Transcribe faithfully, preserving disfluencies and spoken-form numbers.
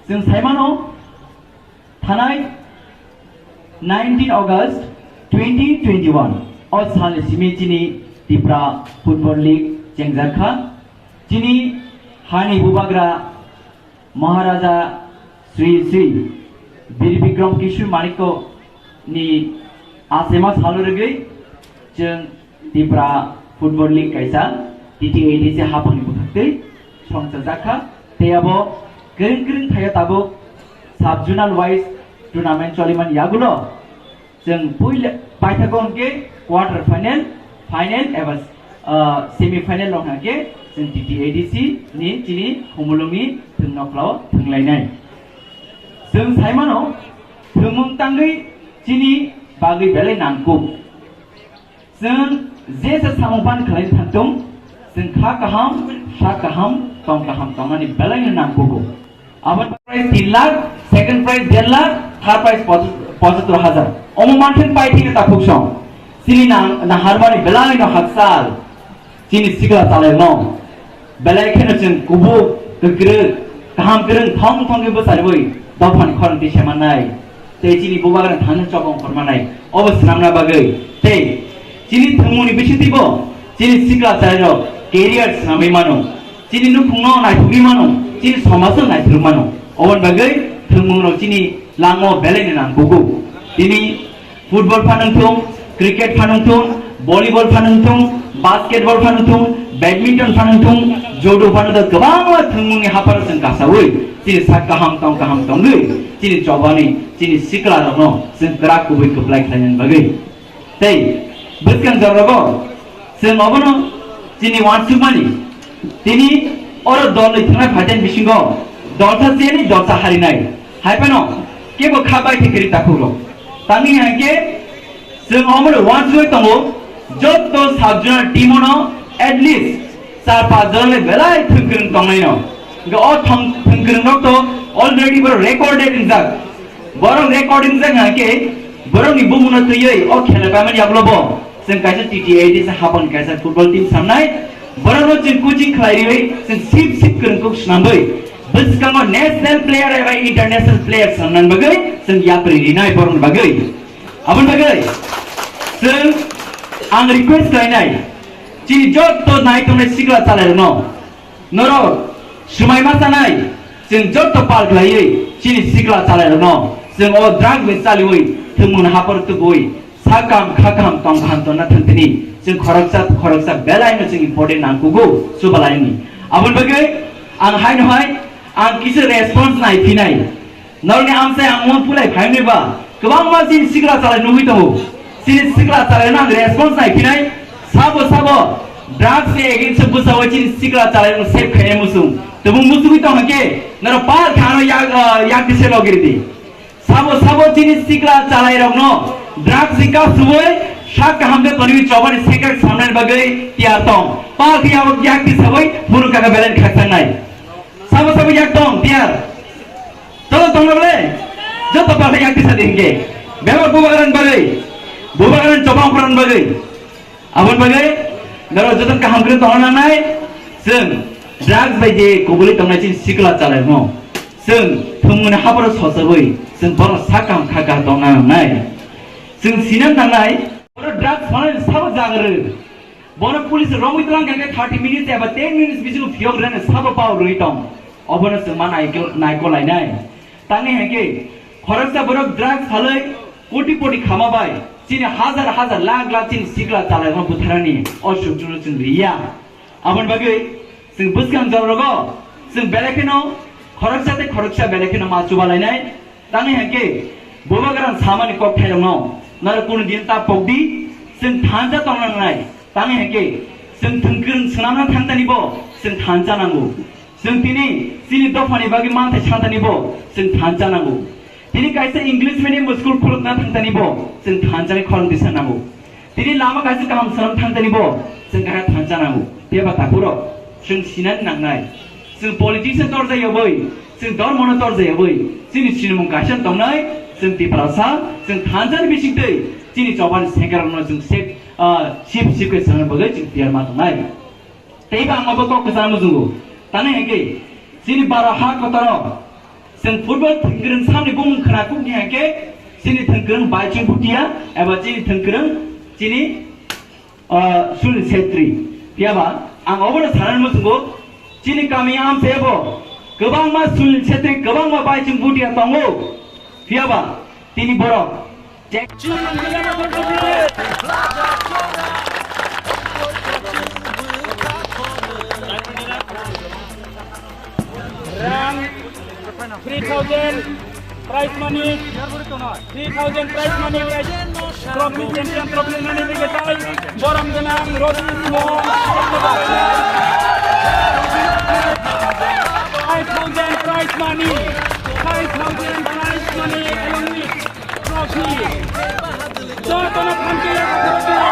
Chwng saimano, thanai nineteen August twenty twenty-one o salni simi chini Tipra Football League chengjak kha. Chini hani bubagra Maharaja Sri Sri Bir Bikram Kishore Manikya ni asema salo rwgwi chwng Tipra Football League kaisa T T A D C haphangni bwkhaktwi songchajakha. Tei abo kwrwng kwrwng thaio tabuk sub-zonal wise tournament cholimani yagulo chwng puila paithago hwnkhe quarter final, final eba, ah, semi final rok hwnkhe chwng T T A D C ni chini Khumulwngni thwngnokhwlao thwnglainai. Chwng saimano thwngmung tangwi chini bagwi belai nangkuk. Chwng jesa samung ban khlai thangtung, chwng kha kaham, sa kaham, tong kaham tongnani belaino nangkugo. Aboni prize tin lakh, second prize der lakh, third prize pochattor hajar. Omo manthang pai thini takhuk song. Chini nang, naharmani belaino hakchal. Chini sikla chalairokno belai kheno chwng kubuk, kwkrwk, kaham kwrwng thong thongwi bwcharwi dophani khorang twi semannai. Tei chini bubagrang thani chobong khormanai. Obo swnamna bagwi. Tei chini thwngmungni bisingtwibo chini sikla chalairok career swnamwi mano. Chini nukhungno naithokwi mano. Chini somajno naithok mano. Oboni bagwi thwngmungrok chini langmao belaino nangkugo. Tini Football phanang thung, cricket phanang thung, volleyball phanang thung, basketball phanang thung, badminton phanang thung, judo phanang thung, kwbangma thwngmungni hapharo chwng kasaui chini sak kaham tong kaham tongwi chini chobani chini sikla rokno chwng kwrak kubui kwplai khlainani bagwi. Tei bwskang jorrogo chwng obono chini uansukmani tini oro dol ni thwngnai phaitani bisingo dolsa chini dolsa harinai. Hai phano kebo kha bai khe kwrwi takhuk rok. Tamni hai khe chwng omono uansugwi tongo, jotto sub-zonal team-o no at least char panch jona le belai thwngkwrwng tongnai no. Hwnkhe o thong-, thwngkwrwng rok to already borok recorded wngjak. Borok recorded wngjak hai khe borokni bumungno twiwi o khela paimani yagulo bo chwng kaisa T T A D C haphang kaisa football team samnai. Borokno chwng coaching khlai riwi chwng sip sip kwrwng kuk swnamwi bwskango national player eba international player sanna bagwi chwng yapri rinai borokni bagwi. Aboni bagwi chwng ang request khlainai chini jotto nai tongnai sikla chalairokno, norok swmai ma chanai chwng jotto pal khlaiwi chini sikla chalairokno chwng o drug ni chaliwi thwngmung haphar tubui Sakam khakam tongkam tonna thangtini chwng khoroksa khoroksa belaino chwng important nangkugo chubalaini. Aboni bagwi ang haino hai ang kisa response nai phinai. Norokni amsai ang mon pulai phaimni ba kwbangma chini sikla chalai nugwi tongo. Chini sikla chalaino ang response nai phinai. Sabo sabo drugs ni against bwsao chini sikla chalaino save khainai muchung. Tebung muchungwi tong hake norok pal khano yak, ah, yak dise logirdi. Sabo sabo chini sikla chalairokno drugs ni kap subui sak kaham khe tonwi chobani secret samnani bagwi tiyar tong. Pal khe abo yak tisabui phunuk kaka belai khakchang nai. Sabo sabo yak tong tiyar. Tolo tong bole. Joto pal khe yak tisa di hingke. Bebak bubagrani bagwi. Bubagrani chobang phuran bagwi. Aboni bagwi norok joto kaham khe tongna nangnai. Chwng drugs bai je kubuli tongnai chini sikla chalairokno. Chwng thwngmungni hapharo sochogwi chwng bono sak kaham kha kaham tongna nangnai. Chwng sina nangnai, bono drugs phanani sabo jaga rw. Bono police romwi twlang kha khe thirty minutes eba ten minutes bisingo phiyok rwna sabo pao rwwi tong. Obono chwng ma naikol-, naikolainai. Tangwi hai khe khoroksa borok drugs phalwi koti koti khama bai chini hajar hajar lakh lakh chini sikla chalairokno butharnani o sujukno chwng riya. Aboni bagwi chwng bwskang jorrogo chwng belai kheno khoroksa tei khoroksa belai kheno ma chubalainai. Tangwi hai khe bubagrang samani kokthairokno norok kunu din ta pokdi, chwng thansa tongna nangnai. Tangwi hai khe chwng thwngkwrwng swnamna thangtani bo chwng thansa nango. Chwng tini chini dophani bagwi manthai santani bo chwng thansa nango. Tini kaisa English medium school khulukna thangtani bo chwng thansa ni khorang tisa nango. Tini lama kaisa kaham swnam thangtani bo chwng kaisa thansa nango. Phiya ba takhurok, chwng sinani nangnai. Chwng politics no torjak yawi, chwng dormo no torjak yawi, chini sinimung kaisa tongnai, chwng Tiprasa, chwng thansa ni bisingtwi chini choba ni sengkrak no chwng sep, ah, sip sip khe swnam bagwi chwng tiyar ma tongnai. Teibo ang abo kok kwchang muchungo. Tani hwnkhe chini bara ha kotoro chwng football thwngkwrwng samni bumung khna kukni hwnkhe chini thwngkwrwng Baichung Bhutia eba chini thwngkwrwng chini, ah, Sunil Chhetri. Phiyaba ang obono sanani muchungo chini kami amchai bo kwbangma Sunil Chhetri kwbangma Baichung Bhutia tongo. Phiyaba tini borok Rang three thousand prize money, three thousand prize money, trophy, champion trophy nani rwgwi tai borom gwnang Roti Singh. Five thousand prize money, five thousand prize money along with trophy. Jotono thank you.